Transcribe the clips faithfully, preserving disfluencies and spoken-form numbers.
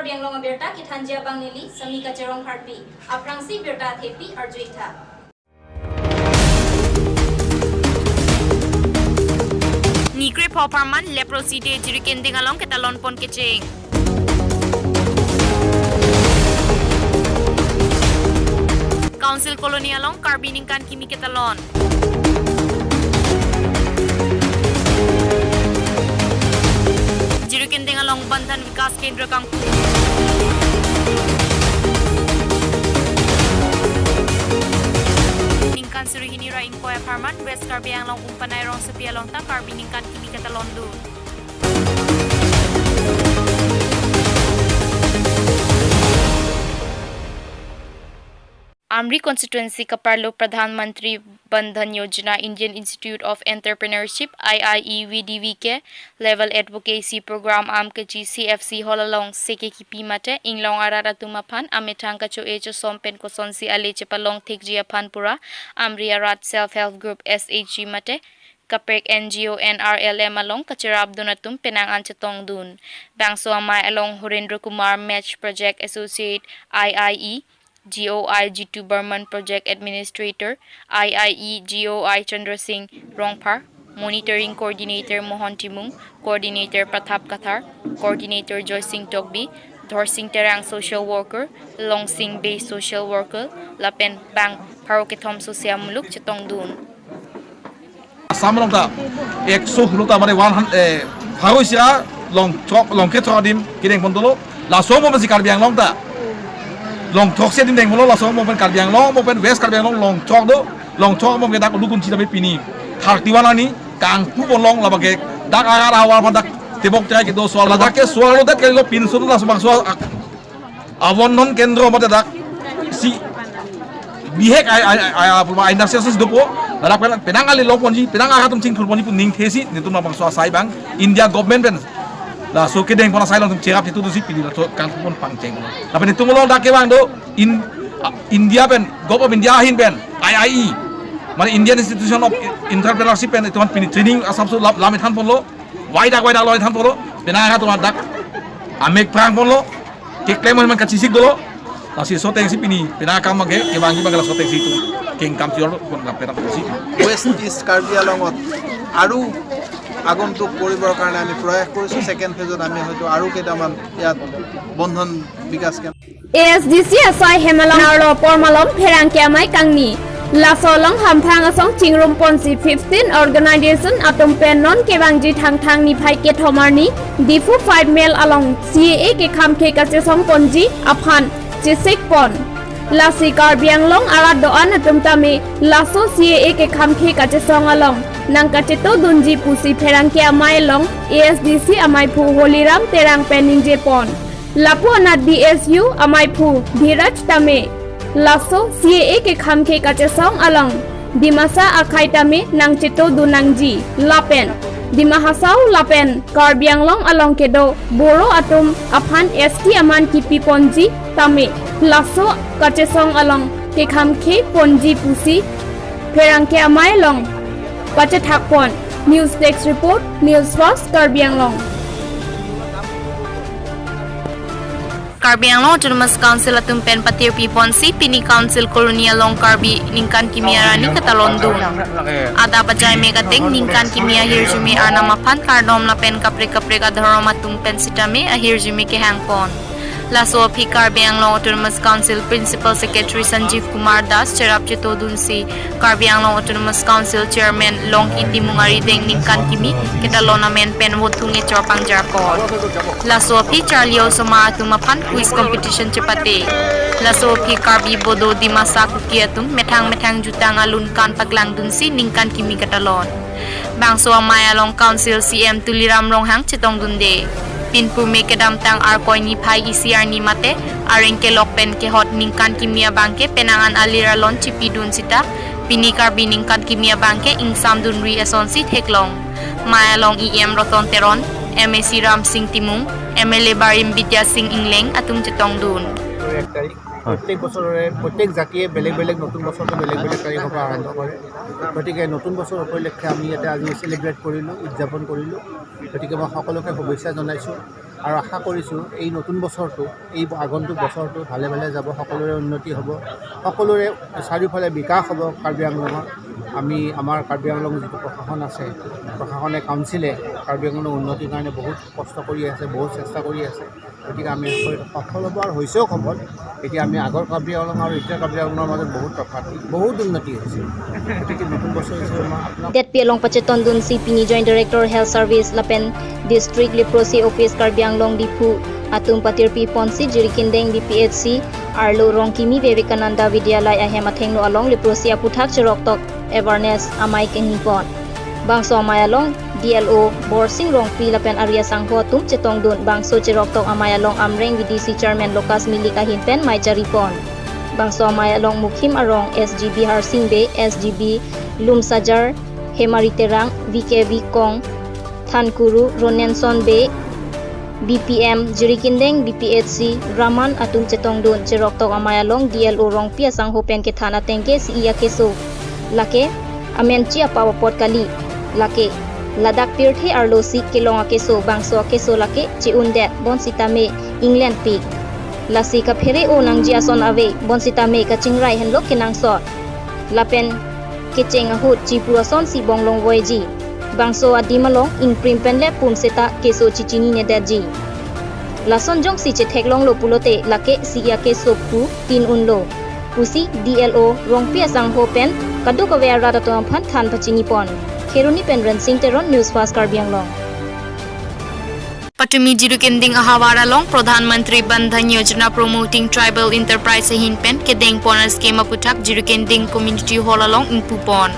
Karbi Anglong abirta kethanji abang neli Samika Cherong Kharpi. Aphrangsi birta athepi arju-ik tha. Ni krepho apharman Leprosy Day Jirikinding along ketalon pon kecheng. Council Colony along Karbi ningkan kimi ketalon. Jirikinding along Bandhan Vikas Kendra kangpu. Ningkan suri hini ra ingkoi apharman West Karbi Anglong Umpanai rongsopi along ta Karbi ningkan kimi ketalon dun. Amri constituency kaparlo Pradhan Mantri Van Dhan Yojana Indian Institute of Entrepreneurship, I I E V D V K, Level Advocacy Program Amkechi C F C Hall along seke kipi mate inglong arat atum aphan amethang kacho-e chosom pen kosonsi ale chepalong thekji aphan pura Amri Arat Self Help Group S H G mate kaprek N G O N R L M along kacherap dun atum penang an chetong dun. Bangso amei along Horendra Kumar Match Project Associate I I E, G O I Jitu Barman Project Administrator, I I E G O I Chandra Singh Rongphar, Monitoring Coordinator Mohan Timung, Coordinator Prathap Kathar, Coordinator Joy Singh Tokbi, Dhor Singh Terang Social Worker, Long Singh Bey Social Worker, lapen bang pharo kethom sose amuluk chetong dun. Assam along ta ekso hulo ta mane one hundred, eh, pharo isi ra long throk, long kethrok adim kedeng pon dolo. Laso mo si Karbi Anglong ta long throksi adim deng pon lo, laso mo pen Karbi Anglong mo pen West Karbi Anglong long throk do, long throk mo ke dak ulukun chita be pini thirty-one arni kangpu pon long labang ke dak agar awar ma dak tebok tebok kedo so ladak ke so lo dak ke lo pinso laso bangso ak- Avon non kendro mate dak si bihek ai ai ai ai apuma ai narsiasis dopo, ladak penang penang ali long ponji, penang ahatum chingthur ponji pu ning thesi netum labangso asai abang India government pen laso kedeng pon asai along tum cherap itu tu si pini laso kangpu pon pangcheng. Lapen netum lo dak kevang do in, ah, India pen, Government of India ahin pen, I I E, mane Indian Institution of Entrepreneurship pen ituan pini training asapso lam lam ethan pon lo, wai dak wai dak lo ethan pon lo, penang ahatum dak amek prang pon lo. Keklem man kachisik dolo. Lasi so atengsi pini penang akam abang ke kevangji abang ke laso atengsi itum kengkam chor pon lapen si West East Karbi Anglongot আৰু আগন্তুক কৰিবৰ কাৰণে আমি প্ৰয়াস কৰিছোঁ। ছেকেণ্ড ফেজত আমি হয়তো আৰু কেইটামান ইয়াত বন্ধন বিকাশ কেন্দ্ৰ A S D C asai hem along arlo apor malom pherangke amei kangni. Laso along hamphang asong chingrum ponsi fifteen organization atum pen non kevangji Thangthang niphai kethom arni Diphu five mile along C A A kekhamkhe kachesong ponji aphan chesik pon. Lasi Karbi Anglong arat do-an atum tame laso C A A kekhamkhe kachesong along nangkacheto dunji pusi pherangke amei along A S D C ameiphu Holiram Terang pen ningje pon. Lapu anat D S U ameiphu Dhiraj tame laso C A A kekhamkhe kachesong along Dimasa akhei tame nangcheto dun nangji lapen Dima Hasao lapen Karbi Anglong along kedo Boro atum aphan S T aman kipi ponji tame laso kachesong along kekhamkhe ponji pusi pherangke amei along pachethak pon. News Desk Report, News First, Karbi Anglong. Karbi Anglong Autonomous Council atum pen patirpi ponsi pini Council Colony along Karbi ningkan kimi arni ketalon dun. Adap ajai mek ateng ningkan kimi ahirjume arnam aphan kardom lapen kaprek kaprek adhorom atum pen sitame ahirjume kehang pon. Laso aphi Karbi Anglong Autonomous Council Principal Secretary Sanjeev Kumar Das cherap cheto dunsi Karbi Anglong Autonomous Council Chairman Longki Timung arideng ningkan kimi ketalon amen pen vote thung echor pangjar pon. Laso aphi charli osomar atum aphan quiz competition chepate. Laso aphi Karbi, Bodo, Dimasa, Kuki atum methang methang jutang alun kan paklang dunsi ningkan kimi ketalon. Bangso amei along Council C M Tuliram Ronghang chetong dunde. Pinpur me kedamtang Arkoi niphai isi arni mate areng kelok pen kehot ningkan kimi abang ke penang an alir alon chipi dun sita pini Karbi ningkan kimi abang ke ingsam dunri asonsi theklong. Mei along E M Roton Teron, M A C Ram Singh Timung, M L A Barim Bidya Singh Ingleng atum chetong dun. এক তাৰিখ। প্ৰত্যেক বছৰৰে প্ৰত্যেক জাতিয়ে বেলেগ বেলেগ নতুন বছৰটো বেলেগ বেলেগ তাৰিখৰ পৰা আৰম্ভ কৰে। গতিকে নতুন বছৰ উপলক্ষে আমি ইয়াতে আজি চেলিব্ৰেট কৰিলোঁ, উদযাপন কৰিলোঁ। গতিকে মই সকলোকে শুভেচ্ছা জনাইছোঁ। আৰু আশা কৰিছোঁ এই নতুন বছৰটো, এই আগন্তুক বছৰটো ভালে ভালে যাব, সকলোৰে উন্নতি হ'ব, সকলোৰে চাৰিওফালে বিকাশ হ'ব কাৰ্বি আংলঙৰ। আমি আমাৰ কাৰ্বি আংলং যিটো প্ৰশাসন আছে, প্ৰশাসনে, কাউন্সিলে কাৰ্বি আংলঙৰ উন্নতিৰ কাৰণে বহুত কষ্ট কৰি আছে, বহুত চেষ্টা কৰি আছে। গতিকে আমি সফল হ'ব আৰু হৈছেও সফল। এতিয়া আমি আগৰ কাৰ্বি আংলং আৰু এতিয়া কাৰ্বি আংলঙৰ মাজত বহুত তফাৎ, বহুত উন্নতি হৈছে। গতিকে নতুন বছৰ হিচাপে মই আপোনাক Detpi along pachetongdunsi pini Joint Director Health Service lapen District Leprosy Office Karbi Anglong Diphu atum patirpi ponsi Jirikindeng B P H C arlo Rongkimi Vivekananda Vidyalaya ahem athengno along leprosy aputhak cheroktok awareness amei kenipon. Bangso amei along D L O Borsing Rongpi lapen ari asangho atum chetongdun. Bangso cheroktok amei along Amreng V D C Chairman Lucas Milik ahin pen mei charipon. Bangso amei along Mukhim Arong S G B Harsing Bey, S G B Lumsajar Hemari Terang, V K V Kong, Thankuru Ronenson Bey, B P M Jirikindeng B P H C Raman atum chetongdun. Cheroktok amei along D L O Rongpi asangho pen kethan ateng ke C E akeso lake amenchi apap apot kali, lake ladak pirthe arlosi kelong akeso, bangso akeso lake che-undet bonsitame inglenpik. Lasi kaphere-o nangji ason ave, bonsitame kachingrai henlo kenangsot. Lapen kecheng ahut chipru asonsi bonglong voiji. Bangso adim along ingprim pen le pum seta keso chichininedetji. Lason jongsi chetheklonglo pulote lake C E akeso pu tin unlo pusi D L O Rongpi asangho pen kadokave arat atum aphan than pachinipon. Kheroni pen Rensing Teron, News Fast Karbi Anglong. Patumi Jirikindeng ahavar along Pradhan Mantri Van Dhan Yojana Promoting Tribal Enterprise ahin pen kedengpon a-scheme aputhak Jirikindeng Community Hall along ingpupon.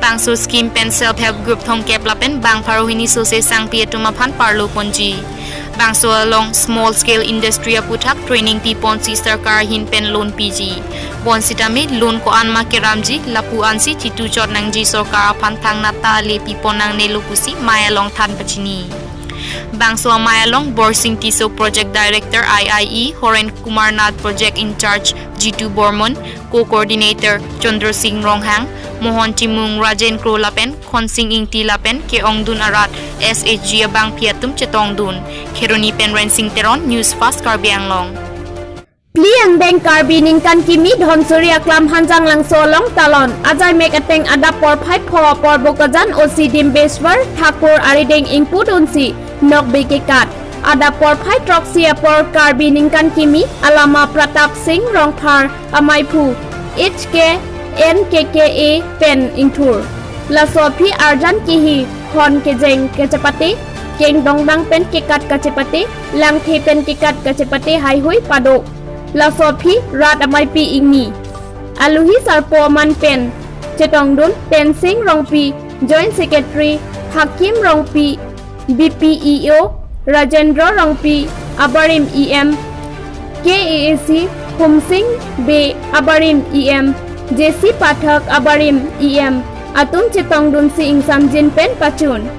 Bangso scheme pen self help group thomkep lapen bang pharo hini sose sangpi atum aphan parlo ponji. Bangso along small scale industry aputhak training piponsi sorkar ahin pen loan piji. Bonsitame loan ko-an ma keramji, lapu ansi chitu chot nangji, sorkar aphan thangnat ta ale pipon nangnelo pusi mei along than pachini. Bangso amei along Borsing Tisso, Project Director I I E, Horen Kumar Nath, Project in Charge Jitu Bormon, Co-Coordinator Chandra Singh Ronghang, Mohon Timung, Rajen Kro lapen Khonsing Ingti lapen ke-ongdun arat S H G abangpi atum chetongdun. Kheroni pen Rensing Teron, News Fast Karbi Anglong. Phli angdeng Karbi ningkan kimi Dhansiri aklam Hanjanglangso along talon ajaimek ateng adap porphai pho apor Bokajan O C Dimbeshwar Thakur arideng ingpudunsi nokbe kekat. Adap porphai throksi apor Karbi ningkan kimi alama Pratap Singh Rongphar amaiphu H K N K K A pen ingthur. Laso aphi arjan kihi hon kejeng kachepate, keng dongdang pen kekat kachepate, langthe pen kekat kachepate haihui pado. Laso aphi rat ameipi ingni, aluhi sarpo aman pen chetongdun Pensing Rongpi, Joint Secretary, Hakim Rongpi, B P E O, Rajendra Rongpi abarim E M, K A A C Humsing Bey abarim E M, J C Pathak abarim E M atum chetongdunsi ingsamjin pen pachun.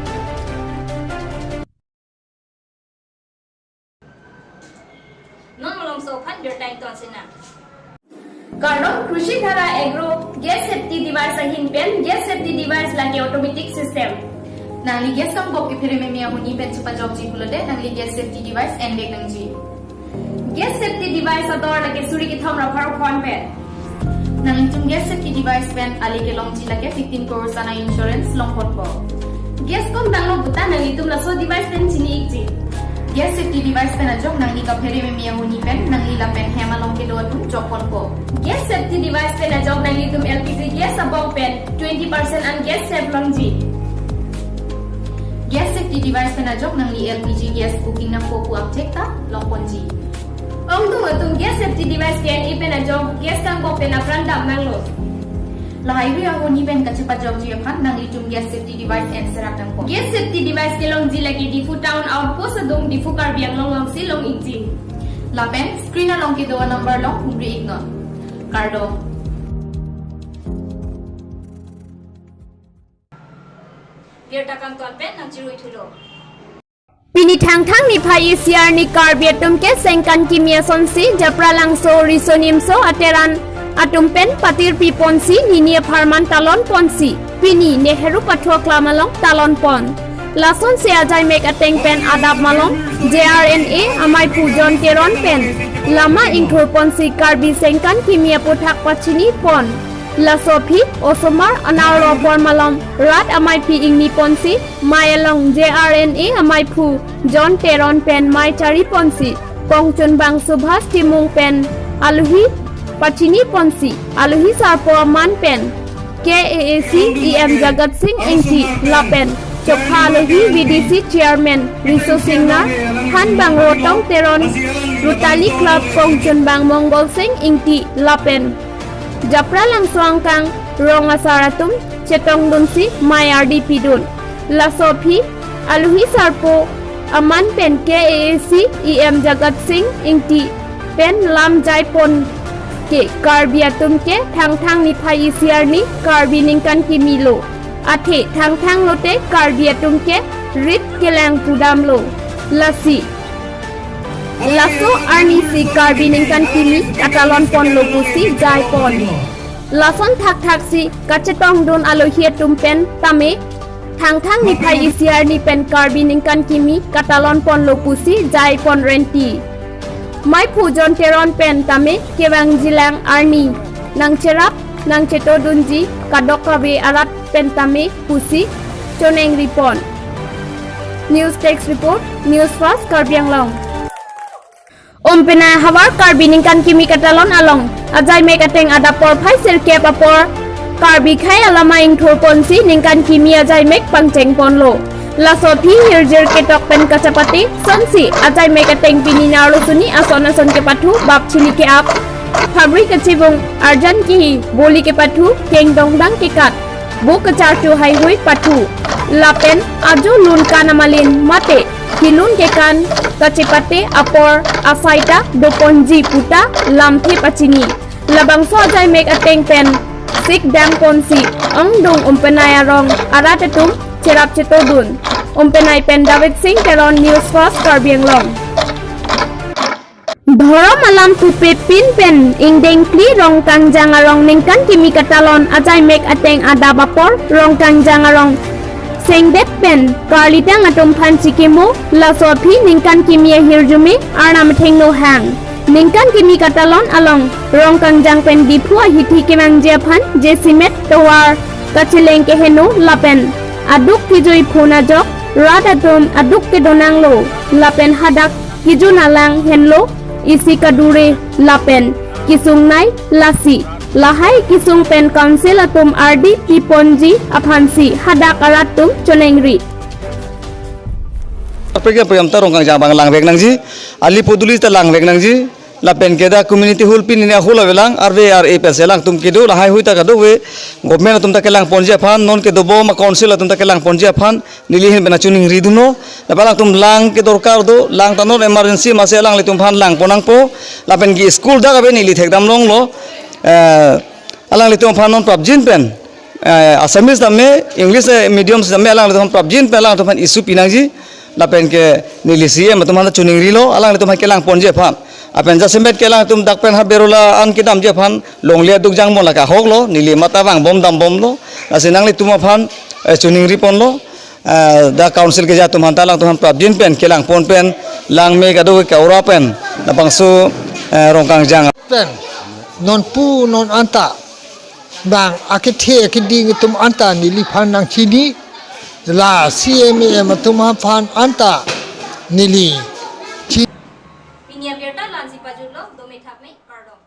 Non malomso aphan birta ingtonsina. Kardom, Krushi Dhara Agro gas safety device ahin pen. Gas safety device lake automatic system. Nangli gas kangbok kephere meme ahuni pen chepajokji pulote nangli gas safety device envek nangji. Gas safety device ador lake suri kethom ra pharo phon pen. Nanglitum gas safety device pen ale kelongji lake fifteen crores ana insurance longponpo. Gas kom danglo puta nanglitum laso device pen chini-ikji. Gas safety device pen ajok nangli kaphere meme ahuni pen nangli lapen hem along kedo atum jokponpo. Gas safety device pen ajok nanglitum L P G gas abong pen twenty percent an gas save longji. Gas safety device pen ajok nangli L P G gas booking nangpo pu abjek ta longponji. Ongdung atum gas safety device K N A pen ajok gas kangbok pen apran dam nanglo. Lahai hui ahuni pen kachepajokji aphan nanglitum gas safety device enserak nangpo. Gas safety device kelongji lake Diphu Town Outpost adung Diphu Karbi Anglong alongsi long-ikji. Lapen screen along kedo number along humri-iknon. Kardom. Birta kangton pen nangchirui thulo. Pini Thangthang niphai isi arni Karbi atum ke sengkan kimi asonsi Japralangso Riso Nimso ateran atum pen patirpi ponsi nini apharman talon ponsi pini Nehru Pathu aklam along talon pon. Lasonsi ajaimek ateng pen adap malom J R N A amaiphu John Teron pen lama ingthur ponsi Karbi Sengkan Kimi aputhak pachini pon. Laso aphi osomar anarlo apor malom rat amaipi ingni ponsi mei along J R N A amaiphu John Teron pen mei chari ponsi kongchunbang Subhas Timung pen alohi pachini ponsi alohi sarpo aman pen K A A C E M Jagat Sing Engti lapen chokha alohi V D C Chairman Riso Singnar, thanbang Rotong Teron, Rotary Club kongchunbang Monggol Sing Engti lapen Japralangso angkang rong asar atum chetongdunsi mei ardi pidun. Laso aphi alohi sarpo aman pen K A A C E M Jagat Sing Engti pen lam jai pon ke Karbi atum ke Thangthang niphai isi arni Karbi ningkan kimi lo. Athe Thangthang lote Karbi atum ke rit kelang pudamlo. Lasi laso arnisi Karbi ningkan kimi katalon ponlo pusi jai pon. Lason thakthaksi kachetongdun alohi atum pen tame Thangthang niphai isi arni pen Karbi ningkan kimi katalon ponlo pusi jai pon renti. Maiphu John Teron pen tame kevangjilang arni nangcherap nangchetodunji kadokave arat pen tame pusi chonengri pon. News Desk Report, News First Karbi Anglong. Umpenai havar Karbi ningkan kimi katalon along ajaimek ateng adap porphai sirkep apor Karbi khei alama ingthur ponsi ningkan kimi ajaimek pangcheng ponlo. Laso aphi hirjir ketok pen kachepate sonsi ajaimek ateng pini narlosuni ason ason kepathu bap chili ke-ap, phabri kachevung, arjan kihi, boli kepathu, kengdongdang kekat, bo kacharchu haihui pathu lapen ajo lun kan amalin mate kelun kekan kachepate apor asaita doponji puta lamthe pachini. Labangso ajaimek ateng pen sikdang ponsi ongdung umpenai arong arat atum cherap chetodun. Umpenai pen David Singh Teron, News First Karbi Anglong. Dhorom alam pupe pin pen ingdeng phli Rongkangjang arong ningkan kimi katalon ajaimek ateng adap apor Rongkangjang arong sengdet pen karlitang atum aphan chikimo. Laso aphi ningkan kimi ahirjume arnam athengno hang. Ningkan kimi katalon along Rongkangjang pen Diphu ahithi kevangji aphan jasemet tovar kacheleng keheno lapen aduk kejui phun ajok rat atum aduk kedonanglo lapen hadak kejun alang henlo isi kadure lapen kesungnei. Lasi lahai kesung pen council atum ardi piponji aphansi hadak arat atum chonengri. Apek apek ta Rongkangjang abang langvek nangji, ali poduli ta langvek nangji, lapen ke dak community hall pini hall avelang, arve ar-e pensi alangtum kedo, lahaihui ta kadokave, government atum ta kelang ponji aphan, non kedobom a council atum ta kelang ponji aphan neli ahin pen choningri dunlo. Lapen alangtum lang kedorkar do, lang ta non emergency masi alanglitum aphan lang pon nangpo. Lapen ke school dak ave neli thekdam longlo. Eh, alanglitum aphan non prapjin pen, eh, Assamese tame, English, eh, medium tame alanglitum aphan prapjin pen alanglitum aphan issue pinangji. Lapen ke neli C M atum aphan choningrilo, alanglitum aphan kelang ponji aphan. Lapen jasemet ke alangtum dak pen ha Berola an kedamji aphan longle aduk jang mon lake ahoklo, neli mata vangbom dambomlo. Lasi nanglitum aphan, eh, choningri ponlo. Eh, dak council keja atum aphan ta alangtum aphan prapjin pen kelang pon pen langme kado ke ora pen labangso, eh, Rongkangjang. Pen non pu non anta bang akethe akeding atum anta neliphan nangchini, la C M A M atum aphan anta neli chi- Pini abirta la-ansi pajutlo, dome thap me, kardom.